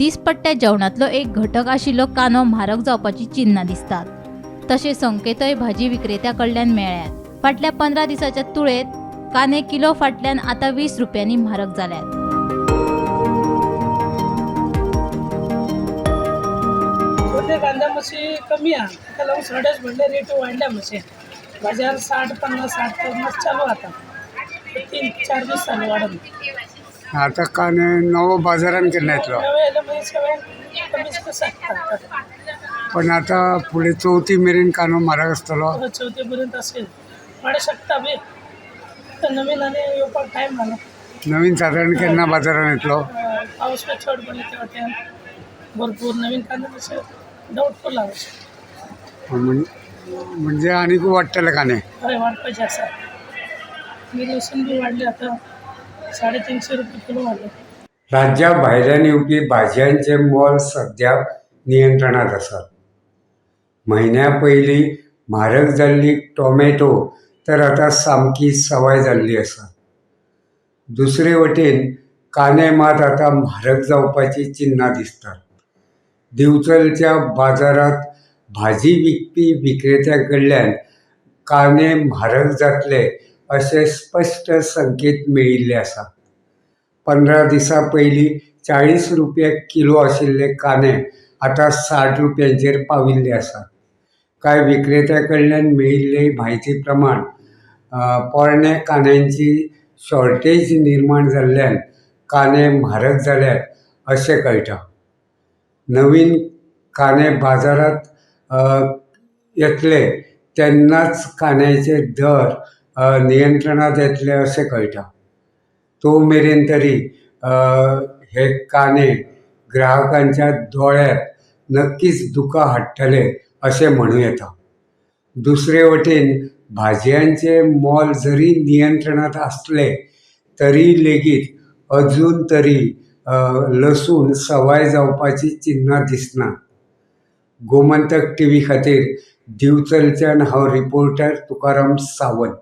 दिसपट्ट्या जेवणांतलो एक घटक आशिल्लो कांदो म्हारग जावपाची चिन्नां दिसतात. तशे संकेतय भाजी विक्रेत्या कडल्यान मेळ्ळ्यात. फाटल्या 15 दिसाच्या तुळेंत कांदे किलो फाटल्यान आतां 20 रुपयांनी म्हारग जाल्यात. सद्या कांदा मातशी कमी आहा, ताका लागून चडच म्हणल्यार रेट वाडल्या मातशे. बाजार 60 50, 60 50 चालू आता, 3-4 दीस जाले वाडून. आतां कांदे नवो बाजारान केन्ना येतलो? नवे येयले मागीर सगळें कमीच आसता. पण आतां फुडें चवथी मेरेन कांदो म्हारग आसतलो? चवथी पर्यंत असेल, वाडूं शकता बी. आतां नवीन आनी येवपाक टायम जालो. नवीन सादारण केन्ना बाजारान येतलो? पावस बी चड पडले त्या वाट्यान भरपूर नवीन कांदे मातशे डावटफूल आहा. म्हणजे आनीक वाडटले कांदे? हय, वाडपाचे आसा. आनी लसूण बी वाडले, आतां 350 रुपया किलो वाडले. राज्या भायल्यान येवपी भाजयांचें मोल सद्याक नियंत्रणांत आसा. म्हयन्या पयलीं म्हारग जाल्ली टोमॅटो तर आतां सामकी सवाय जाल्ली आसा. दुसरे वटेन कांदे मात आतां म्हारग जावपाचीं चिन्नां दिसतात. दिवचलच्या बाजारांत भाजी विकपी विक्रेत्यां कडल्यान कांदे म्हारग जातले अशे स्पश्ट संकेत मेळिल्ले आसात. 15 दिसां पयलीं 40 रुपया किलो आशिल्ले कांदे आतां 60 रुपयांचेर पाविल्ले आसात. कांय विक्रेत्यां कडल्यान मेळिल्ले म्हायती प्रमाण पोरण्या कांद्यांची शॉर्टेज निर्माण जाल्ल्यान कांदे म्हारग जाल्यात अशें कळटा. नवीन कांदे बाजारांत येतले तेन्नाच कांद्याचे दर नियंत्रणांत येतले अशें कळटा. तो मेरेन तरी हे कांदे ग्राहकांच्या दोळ्यांत नक्कीच दुकां हाडटले अशें म्हणूं येता. दुसरे वटेन भाजयांचें मोल जरी नियंत्रणांत आसलें तरी लेगीत अजून तरी लसूण सवाय जावपाची चिन्नां दिसना. गोमंतक टीव्ही खातीर दिवचलच्यान हांव रिपोर्टर तुकाराम सावंत.